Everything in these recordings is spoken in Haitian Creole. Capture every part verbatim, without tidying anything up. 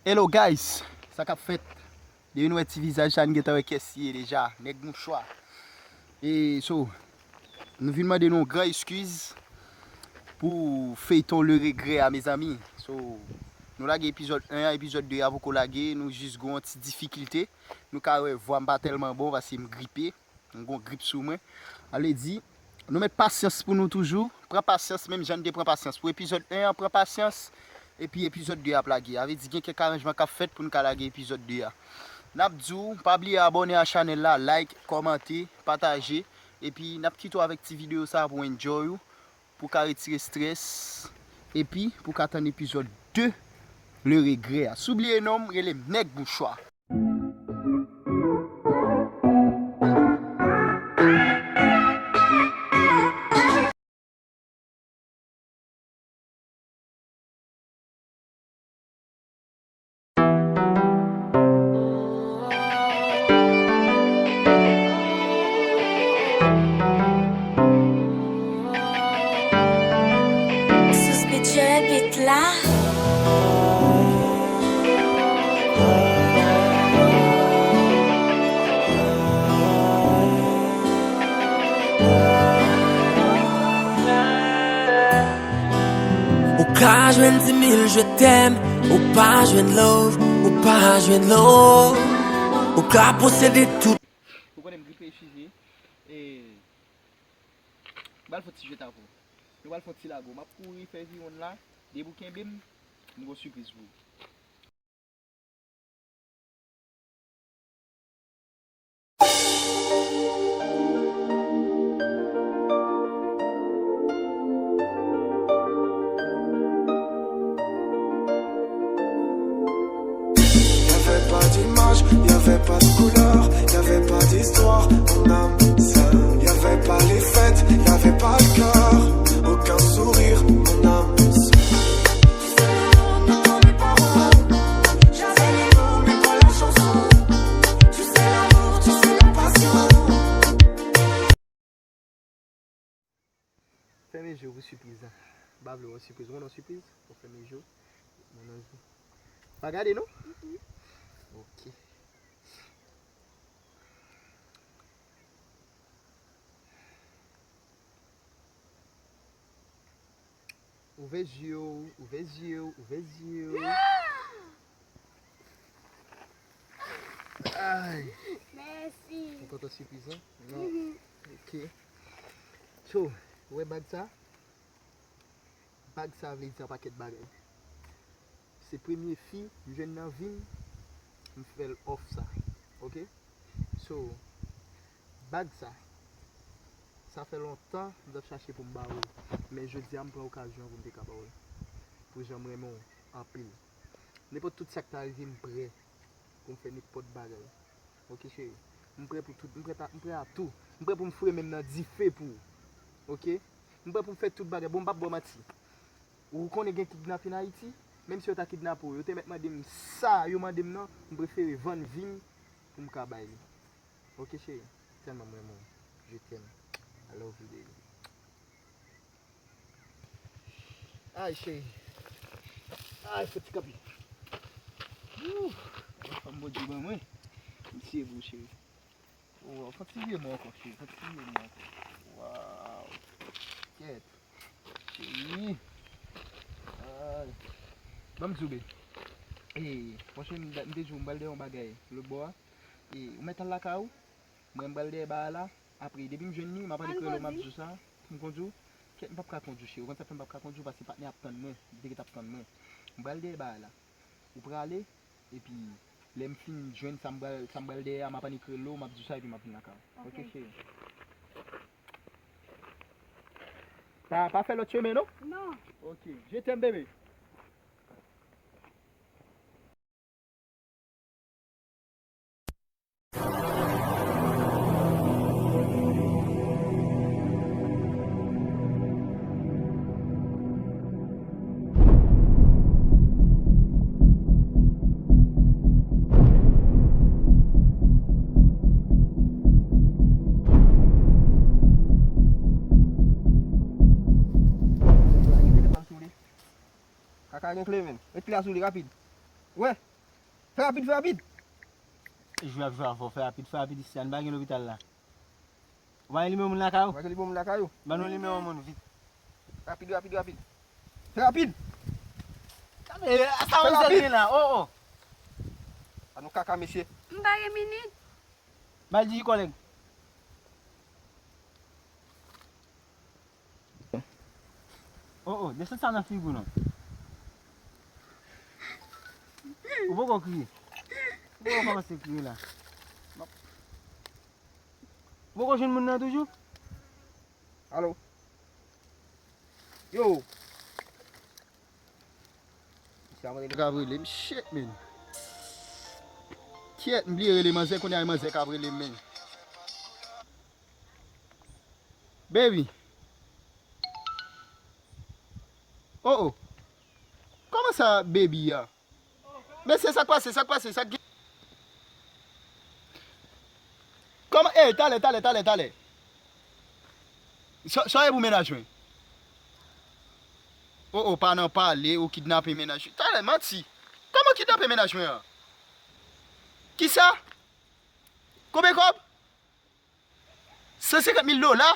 Hello guys, sa k ap fèt? Depi nou wè ti vizaj sa, n gentan wè kiyès li ye deja, nèg mouchwa. E so, nou vin mande nou yon gran eskiz pou feyton Le Regret a, mezanmi. So, nou lage epizòd en an, epizòd de a poko lage, nou jis gen yon ti difikilte. Nou ka wè vwa m pa tèlman bon paske m gripe. M gon grip sou mwen. Sa vle di, nou met pasyans pou nou toujou. Pran pasyans, menm jan n te pran pasyans pou epizòd en an, pran pasyans. Epi epizòd de a ap lage. Sa vle di, gen kèk aranjman k ap fèt pou n ka lage epizòd de a. N ap di w, pa bliye abòne a chanèl la, like, kòmante, pataje. Epi n ap kite w avèk ti videyo sa a pou enjoy ou, pou ka retire strès. Epi pou ka tann epizòd de Le Regret a. Si w bliye non m, rele m Nèg Mouchwa. Sous Budget beat la. Ou ka jwenn di mil je t'aime, ou pa jwenn love, ou pa jwenn love. Ou ka posede tout. Ou konnen m gripe, eskize. E, m pral fè yon ti jwèt avè w. Nou pral fè yon ti lago. M ap kouri fè viwonn la. Depi w kenbe m, m gon sipriz pou ou. Y avait pas d'image, y avait pas de couleur, y avait pas d'histoire, mon âme sœur. Y avait pas les fêtes, y avait pas de cœur, aucun sourire, mon âme sœur. Tu sais, l'amour n'attend les paroles. J'avais les mots, mais pas la chanson. Tu sais, l'amour, tu sais, la passion. Fèmen je w pou sipriz la. M pa vle w sipriz. Ou konn yon sipriz? Ou fèmen je w. Mwen nan je w. Pa gade non? Ok. Ouvè je w, ouvè je w, ouvè je w. Ay. Mèsi. Ou kontan sipriz lan? Non. Mhm. Ok. So, ou wè bag sa? Bag sa vle di yon pakèt bagay. Se premye fi m jwenn nan vi m, m fè l òf sa. Ok? So, bag sa, sa fè lontan m t ap chache pou m ba ou l. Men jodi a, m pran okazyon pou m te ka ba ou l. Pou jan m renmen w anpil. Nenpòt tout sa k ta rive, m prè pou m fè nenpòt bagay. Ok, cheri? M prè pou tout, m prè ta, m prè a tou. M prè pou m foure men m nan dife pou ou. Ok? M prè pou m fè tout bagay. Bon, m p ap ba w manti. Ou konnen gen kidnapin Ayiti? Menm si yo ta kidnape w, yo te mèt mande m sa yo mande m nan, m prefere vann vi m pou m ka bay li. Ok, cheri? Tèlman m renmen w. Je t'aime. I love you, baby. Ay, cheri. Ay, fò ti kanpe. Ooh, fanm Bondye ban mwen. M tiye pou ou, cheri. Waw, fò ti vye mwen ankò, cheri. Fò ti vye mwen ankò. Waw. Kèt. Cheri. Ay. Ban m di w, baby. E, monchè, m, m te di w m pral dèyè yon bagay lòt bò a. E, ou mèt al lakay ou? Mwen, m pral dèyè ba a la. Apre, depi m jwenn li, m ap annik rele w, m ap di w sa. Pou m kondui w? Kèt, m p ap ka kondui, cheri. Ou konn sa k fè m p ap ka kondui w? Paske patnè ap tann mwen. Li te gentan ap tann mwen. M pral dèyè ba a la. Ou prale, epi lè m fin jwenn sa m pral, sa m pral dèyè a, m ap annik rele w, m ap di w sa, epi m ap vin lakay ou. Ok, cheri. Pa, pa fè lòt chemen, non? Non. Ok. Je t'aime, bebe. Kaka gen kle, menm. Met kle a sou li rapid. Wè. Fè rapid, fè rapid. Jwe ap jwe avè w, fè rapid, fè rapid isi a, nou pa gen lopital la. Ou pa gen nimewo moun lakay ou? Ou pa gen nimewo moun lakay ou? Ban nou nimewo moun vit. Rapid, rapid, rapid. Fè rapid. Sa mizè gen la, oh, oh. Ann kaka, mesye. M pa gen minit. Ba l di kòlèg. Oh, oh, desann sa nan figi w non. Ou poko kriye. Ou poko kòmanse kriye la. Ou poko jwenn moun nan toujou? Alo? Yo! Misye ap rele. K ap rele m, shit, man. Kyèt, m bliye rele manzè, kounye a e manzè k ap rele m, man. Baby. Oh, oh. Kòman sa, baby a? Mesye, sa k pase, sa k pase, sa k gen? Kòman, ey, talè, talè, talè, talè. Sa, sa w ye pou mennaj mwen? Oh, oh, pa nan pale, ou kidnape mennaj. Talè, manti. Kòman w kidnape mennaj mwen an? Kisa? Konbyen kòb? San senkant mil dola?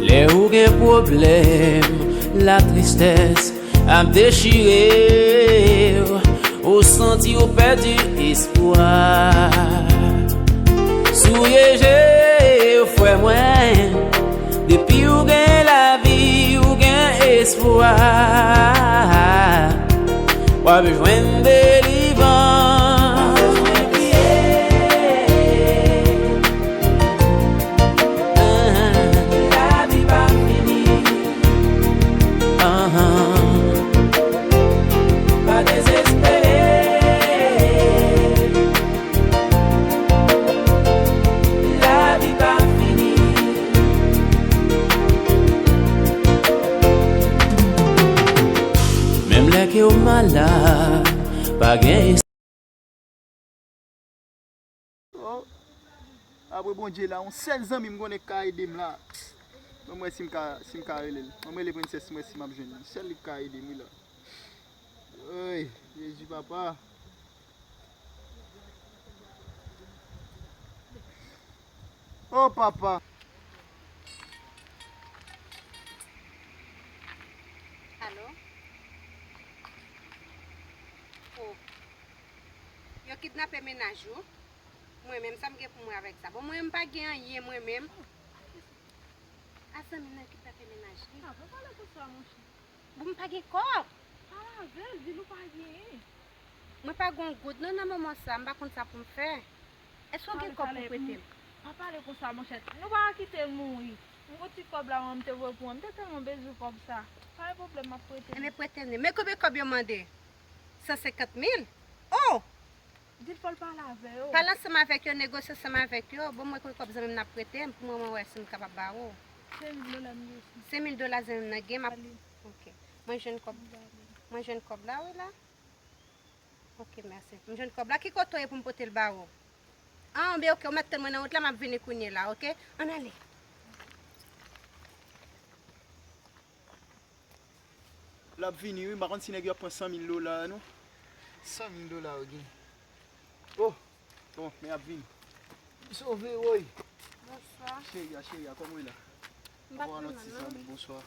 Lè ou gen pwoblèm, latristès ap dechire w, ou santi w pèdi espwa. Souye je w, frè mwen, depi w gen lavi, w gen espwa. W ap jwenn delivrans. Lavi pa fini. Pa dezespere. Lavi pa fini. Menm lè ke w malad, pa gen Oh, apre Bondye la, yon sèl zanmi m konnen k ka ede m la. Ban m wè si m ka, si m ka rele l. Ban m rele Prensès, m wè si m ap jwenn li. Sèl li k ka ede m, wi, la. Oy, Jezi, papa. Oh, papa. Alo? Oh. Yo kidnape mennaj ou. Mwen menm, sa m gen pou m wè avèk sa? Bon, mwen, m pa gen anyen, mwen menm. A zanmi m nan kidnape mennaj li. Ah, pa pale konsa, monchè. Bon, m pa gen kòb. Pale avè l, di l ou pa genyen. Mwen pa gen yon goud non nan moman sa, m pa konn sa pou m fè. Èske w gen kòb pou w prete m? Pa pale konsa, monchè. Nou pa kite l mouri. M gon ti kòb la, mwen, m te voye pou mwen. M te tèlman bezwen kòb sa. Pa gen pwoblèm, m ap prete l. Enben, prete l. Men konbyen kòb yo mande? San senkant mil? Oh! Di l fò l pale avè yo. Pale ansanm avèk yo, negosye ansanm avèk yo. Bon, mwen konn kòb zanmi m nan ap prete m, pou mwen, mwen wè si m kapab ba ou. Senk mil dola m gen. Senk mil dola zanmi m nan gen, m ap... Ok. Mwen jwenn kòb. Mwen jwenn kòb la, wi, la. Ok, mèsi. M jwenn kòb la. Ki kote w ye pou m pote l ba ou? Ah, ben, ok, ou mèt tann mwen nan wout la, m ap vini kounye la, ok? Ann ale. L ap vini, wi. M pa konn si nèg yo ap pran san mil dola a, non. San mil dola yo gen. Oh! Bon, men y ap vini. M sove, woy. Bonswa. Cheri a, cheri a, kòman w ye la? M pa twò mal, non. Bonswa.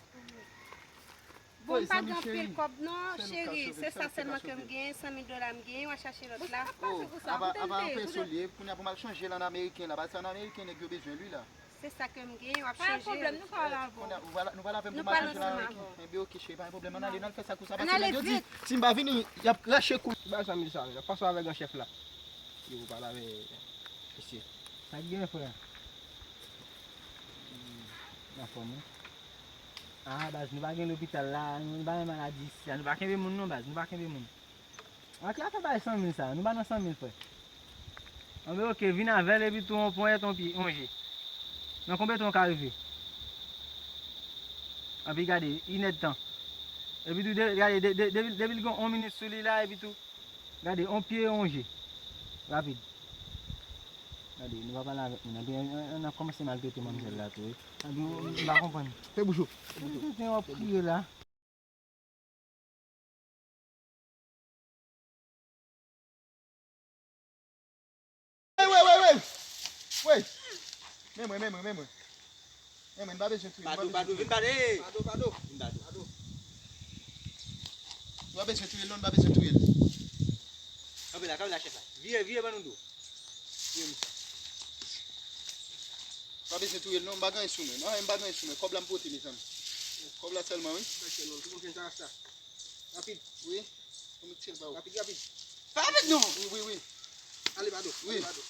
Bon, m pa gen anpil kòb, non, cheri. Se sa sèlman ke m genyen, san mil dola m genyen, w a chache lòt la. Oh, aba, aba anpè solye, kounye a pou m al chanje l an ameriken la, paske an ameriken nèg yo bezwen l, wi, la. Se sa ke m genyen, w ap chanje. Pa gen pwoblèm, nou pral avè w. Kounye a, nou pral avè m pou m al chanje l an ameriken. Enben, ok, cheri, pa gen pwoblèm, ann ale, n al fè sa konsa, paske nèg yo di, si m pa vini, y ap rache kou. Ki bagay sa, Mil sa, y ap pase avè gran chèf la. Yo, pale avè misye. Sa k gen, frè? Hmm, anfòm, wi. Ah, baz, nou pa gen lopital la, nou pa gen maladi isi a, nou pa kenbe moun non, baz, nou pa kenbe moun. Anki ap fè bay san mil sa, nou pa nan san mil, frè. Anben, ok, vin avè l epi tou yon ponyèt, yon pye, yon je. Nan konbyen tan w ka rive? Anpi gade, inèdtan. Epi tou, de- gade, de- de- depi depi l gen yon minit sou li la, epi tou, gade, yon pye, yon je. Rapid. Gade, nou pa pale avèk moun. Epi, an- an- an ap kòmanse maltrete manmzèl la tou, wi. Gade, m pa konprann. Fè bouch ou. Epi tou, te w ap kriye la. Wey, wey, wey, wey! Wey! Men mwen, men mwen, men mwen. Men mwen, n pa bezwen touye l, n pa Bado, bezwen Bado, touye vin l. Bado. Bado, Bado. Vin Bado. Bado. Nou pa bezwen touye l, non, n pa bezwen touye l. Kanpe la, kanpe la, chèf la. Vire, vire ban nou do. Vire, mesye. Pa bezwen touye l non, m pa gen anyen sou mwen. Mwen menm m pa gen anyen sou mwen. Kòb la m pote, mezanmi. Kòb la sèlman, wi. Mèsi non, tout moun konn sa rasta. Rapid. Wi. Pou m tire l ba ou. Rapid, rapid. Pa rapid non. Wi, wi, wi. Ale, Bado. Wi. Ale, Bado.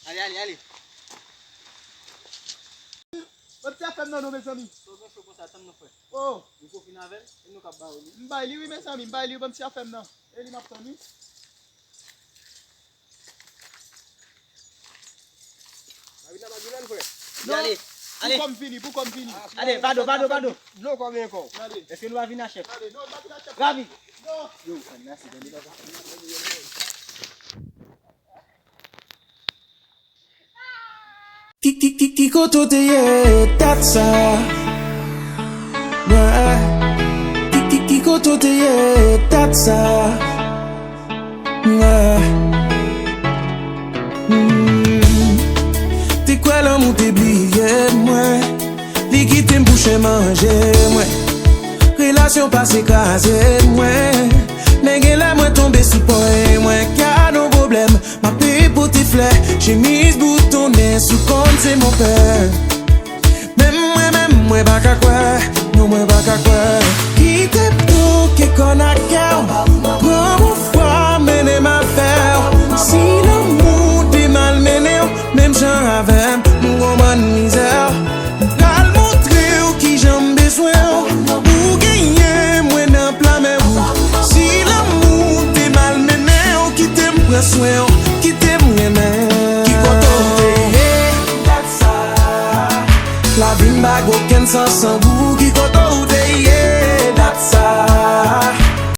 Ale, ale, ale. Mwen ti afè m nan non, mezanmi. Sa w gen cho konsa, tann non, frè. Oh. Nou fò fin avè l, e nou k ap ba ou li. M bay li, wi, mezanmi, m bay li, wi, ban m ti afè m nan. E li m ap tann, wi. Pa vin nan bagay la, frè. Non. Ale, ale. Pou kò m vini, pou kò m vini. Ale, Bado, Bado, Bado. Dlo kò m ankò. Ale. Èske nou pa vin a chèf? Ale, non, nou pa vin a chèf. Ravi. Non. Yo, frè m, mèsi, tande, papa. Ki, ki, ki, ki kote w te ye dat sa? Mwen. Ki, ki, ki kote w te ye dat sa? Mwen. Mm. Te kwè lanmou te bliye mwen. Li kite m pou chen manje mwen. Relasyon pase kraze mwen. Men gen lè mwen tonbe sou pwen mwen. Gad yon pwoblèm. M ape pote flè, chemiz boutonnen sou kò m se mon pè. Menm mwen menm mwen pa ka kwè, non mwen pa ka kwè. Kite m touke kòn ak kè w, pran mon fwa mennen m avè w. Si lanmou te malmennen w, menm jan avè m, m gon bann mizè. M pral montre w kijan m bezwen w. Ou genyen mwen nan pla men w. Si lanmou te malmennen w, kite m pran swen w, kite m renmen. Ki kote w te ye dat sa? Lavi m pa gen okenn sans san ou.